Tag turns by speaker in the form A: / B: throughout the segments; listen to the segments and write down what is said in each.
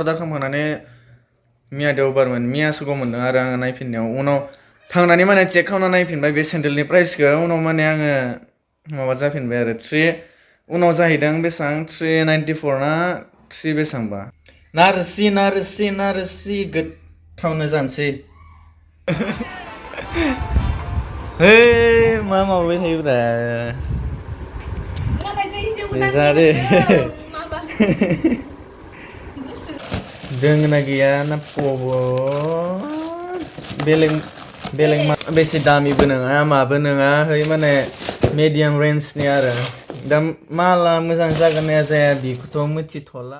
A: Order खालामखांनानै मिया देवबारमोन मिया सुगौ मोनदों आरो आङो नायफिननायाव उनाव थांनानै माने चेक खालामना नायफिनबाय बे सेन्देलनि प्राइसखौ उनाव माने आङो माबा जाफिनबाय आरो उनाव जाहैदों बेसेबां 394 ना 3 बेसेबांबा ना रोसि गोथावनो जानोसै हे मा मावबाय थायोब्रा जादे दोंना गैया ना बेलेग बेसे दामिबो नङा माबो नङा है माने मिडियाम रेन्जनि आरो दा माला मोजां जागोन ना जाया बेखौथ' मिथिथ'ला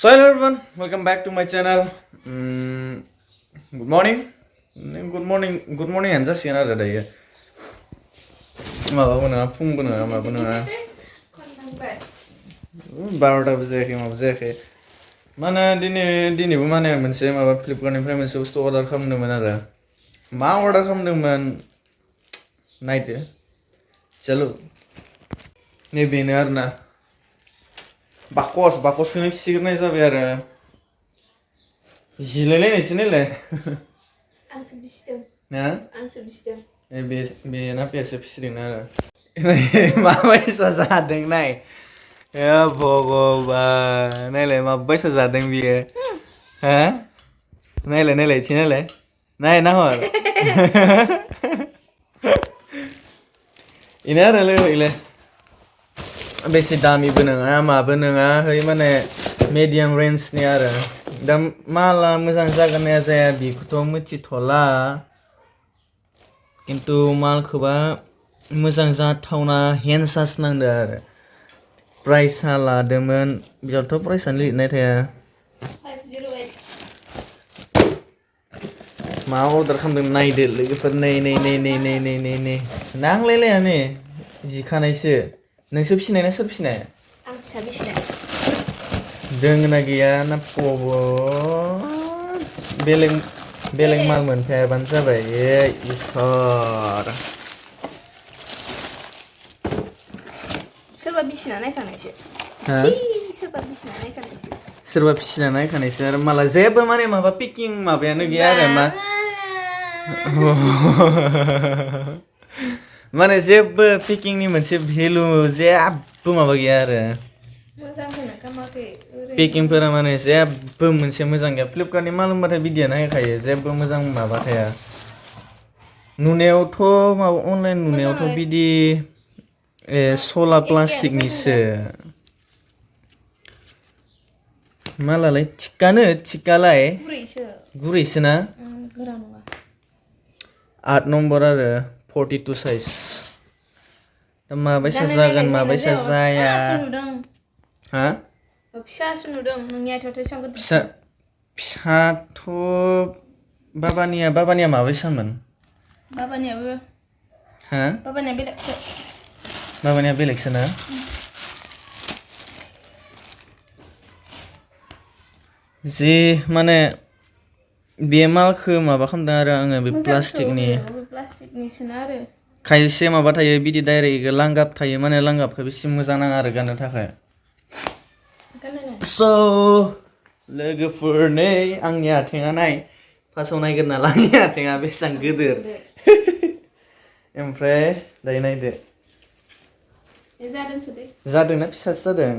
A: So hello everyone, welcome back to my channel. Good morning and just another day. माबाबो नङा फुंबो नङा माबो नङा 12टा जायाखै माबो जायाखै माने दिनैबो माने मोनसे माबा फ्लिपकार्टनिफ्राय मोनसे बुस्थु अर्डार खालामदोंमोन आरो मा अर्डार खालामदोंमोन नायदो चलो नै बेनो आरोना बाकसखौनो खिसिग्रोनाय जाबाय आरो जिलायलायनायसो नायलाय
B: आंसो बिसिदों
A: ना
B: आंसो बिसिदों
A: बे नापेयासो फिसिदोंना आरो माबायसा जादों नाय ए भगबान नायलाय माबायसा जादों बियो हा नायलाय इथि नायलाय नाहर इनो आरो लोगोलाय बेसे दामिबो नङा माबो नङा है माने मिडियाम रेन्जनि आरो दा माला मोजां जागोन ना जाया बेखौथ' मिथिथ'ला खिन्थु मालखौबा मोजां जाथावना हेन्डसास नांदो आरो प्राइसआ लादोंमोन बेयावथ' प्राइसआनो लिरनाय थाया
B: 508
A: मा अर्डार खालामदों नायदो लोगोफोर नै नांलायलाया नै जिखानायसो नोंसो फिसिनाय ना सोर फिसिनाय
B: आं फिसा बिसिनाय
A: दोंना गैया ना बेलेग माल मोनफायाबानो जाबाय ए इसोर
B: सोरबा बिसिना नायखानायसो
A: सोरबा फिसिना नायखानायसो आरो माला जेबो माने माबा पिकिं माबायानो गैया आरो मा माने जेबो पिकिंनि मोनसे भेलु जेबो माबा गैया आरो
B: मोजांखौनो खालामाखै
A: पेकिंफोरा माने जेबो मोनसे मोजां गैया फ्लिपकार्टनि माल होनबाथाय बिदियानो होखायो जेबो मोजां माबा थाया नुनायावथ' माबा अनलाइन नुनायावथ' बिदि सला प्लास्टिकनिसो मालालाय थिकालाय गुरैसो ना
B: गोरा नङा
A: 8 नम्बर आरो 42 साइज दा माबायसा जागोन माबायसा जाया हा
B: फिसासो नुदों नोंनि आथियावथ' एसेबां
A: फिसाथ' बाबानिया माबायसामोन
B: बाबानियाबो
A: हा
B: बाबानिया
A: बेलेगसो ना जि माने बे मालखौ माबा खालामदों आरो आङो बे प्लास्टिकनिसोना आरो खायसे माबा थायो बिदि डाइरेक्ट लांगाब थायो माने लांगाबखौ बेसे मोजां नाङा आरो गाननो थाखाय स' लोगोफोर नै आंनि आथिङा नाय फार्स्टआव नायग्रोना ला आंनि आथिङा बेसेबां गिदिर ओमफ्राय दायो नायदो जादोंना फिसासो जादों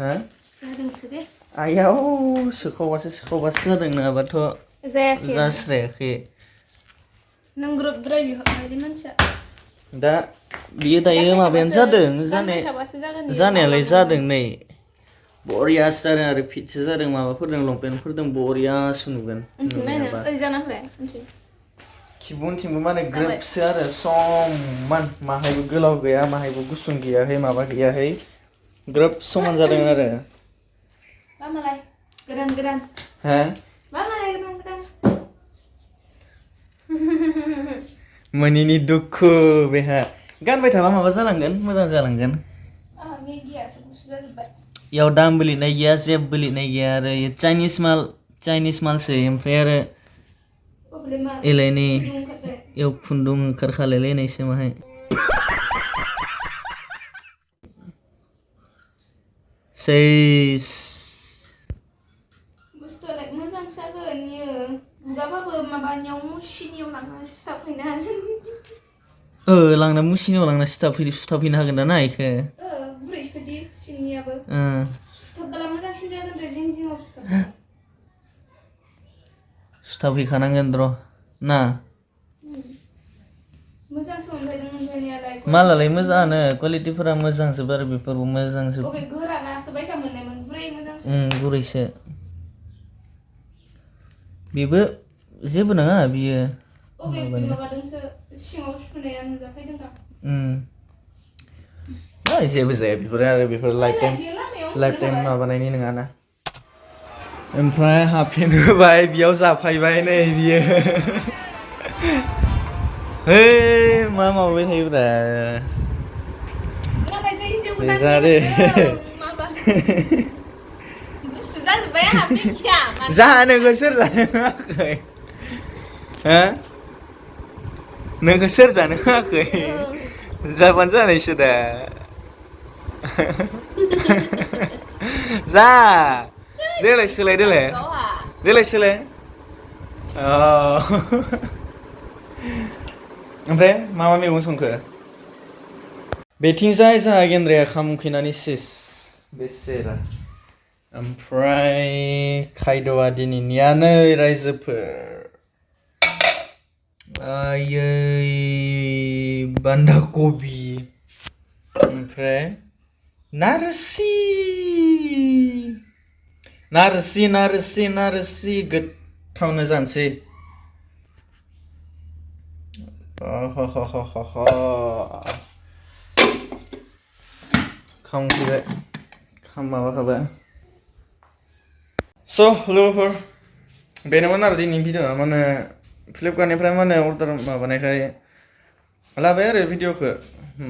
A: हा आयाव सोखावबासो जादों नङाबाथ' जास्रायाखै
B: नों ग्रोबद्राय बिहरनायनि मानसिया
A: दा बियो दायो माबायानो जादों जानायालाय जादों नै बरियासो जादों आरो फिटसो जादों माबाफोरदों लंपेन्टफोरदों बरियासो नुगोन खिबुनथिंबो माने ग्रोबसो आरो समान माहायबो गोलाव गैया माहायबो गुसुं गैयाहै माबा गैयाहै ग्रोब समान जादों आरो
B: मालाय गोदान
A: हा
B: मालाय गोदान
A: मोनिनि दुखु बेहा गानबाय थाबा माबा जालांगोन मोजां जालांगोन याव दामबो लिरनाय गैया जेबो लिरनाय गैया आरो चाइनिस मालसो ओमफ्राय आरो एलायनि याव खुन्दुं ओंखारखालायलायनायसो माहाय Seis.
B: बुस्थुआलाय मोजां जागोन इयो बुगाबाबो माबानियाव मुसिनियाव लांना सुथाबफैनो हागोन
A: लांना मुसिनियाव लांना सुथाबफैनो हागोन ना इखो
B: गुरैसोदि सिंनियाबो सुथाबब्ला मोजांसिन जागोन रे जिं जिङाव
A: सुथाबहैखानांगोन र' ना
B: मोजांसो मोनफैदों मोनफैनायालाय
A: मालालाय मोजाङानो क्वालिटिफोरा मोजांजोब आरो बेफोरबो मोजांजोब
B: अबे गोरानासो बायसा मोननायमोन गुरै मोजांसो
A: गुरैसो बेबो जेबो नङा बियो
B: अबे माबादोंसो सिङाव सुनाया नुजाफैदों दा
A: जेबो जाया बेफोर लाइफ टाइम माबानायनि नङाना ओमफ्राय हाबफिनबाय बेयाव जाफायबाय नै बियो मा माबाबाय थायोब्रा
B: गुसु जाजोब्बाय आंहा मिथिया
A: नोंखौ सोर जानो होआखै नोंखौ सोर जानो होआखै जाबानो जानायसो दा जा देलाय सोलाय सोलाय ओमफ्राय मा मैगं संखो बेथिंजाय जोंहा गेन्द्राया खाम उखैनानै सेस बेसेरा ओमफ्राय खायद'आ दिनैनिया नै रायजोफोर आयै बान्दा कबि ओमफ्राय नारसि गोथावनो जानोसै खामखैबाय माबाखाबाय स' लोगोफोर बेनोमोन आरो दिनैनि भिडिअ'आ माने फ्लिपकार्टनिफ्राय माने अर्डार माबानायखाय लाबाय आरो भिडिअ'खौ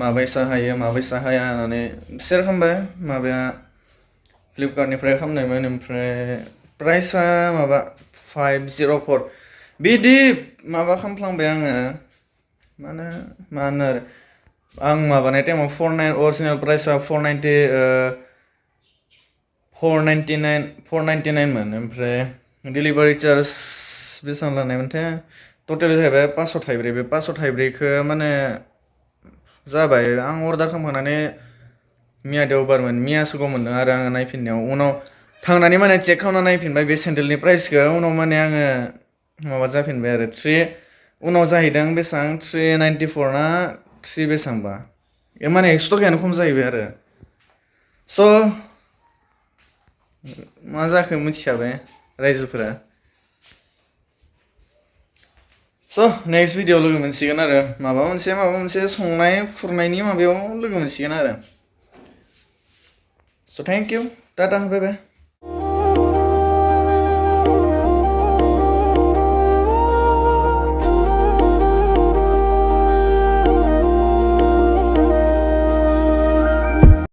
A: माबायसा हाया होननानै शेयार खालामबाय माबाया फ्लिपकार्टनिफ्राय खालामनायमोन ओमफ्राय प्राइसआ माबा 504 बिदि माबा खालामफ्लांबाय आङो मा होनो आरो आं माबानाय टाइमाव 49 अरिजिनेल प्राइसआ 499 मोन ओमफ्राय डिलिभारि चार्ज बेसेबां लानायमोनथाय टटेल जाहैबाय 500 थाइब्रै बे 500 थाइब्रैखौ माने जाबाय आं अर्डार खालामखांनानै मैया देवबारमोन मैया सुगाव मोनदों आरो आङो नायफिननायाव उनाव थांनानै माने चेक खालामना नायफिनबाय बे सेन्देलनि प्राइसखौ उनाव माने आङो माबा जाफिनबाय आरो उनाव जाहैदों बेसेबां 394 ना 3 बेसेबांबा माने स्टकआनो खम जाहैबाय आरो स' मा जाखो मिथिखाबाय रायजोफोरा स' नेक्स्ट भिडिअ लोगो मोनसिगोन आरो माबा मोनसे संनाय खुरनायनि माबायाव लोगो मोनसिगोन आरो so' thank you tata bye bye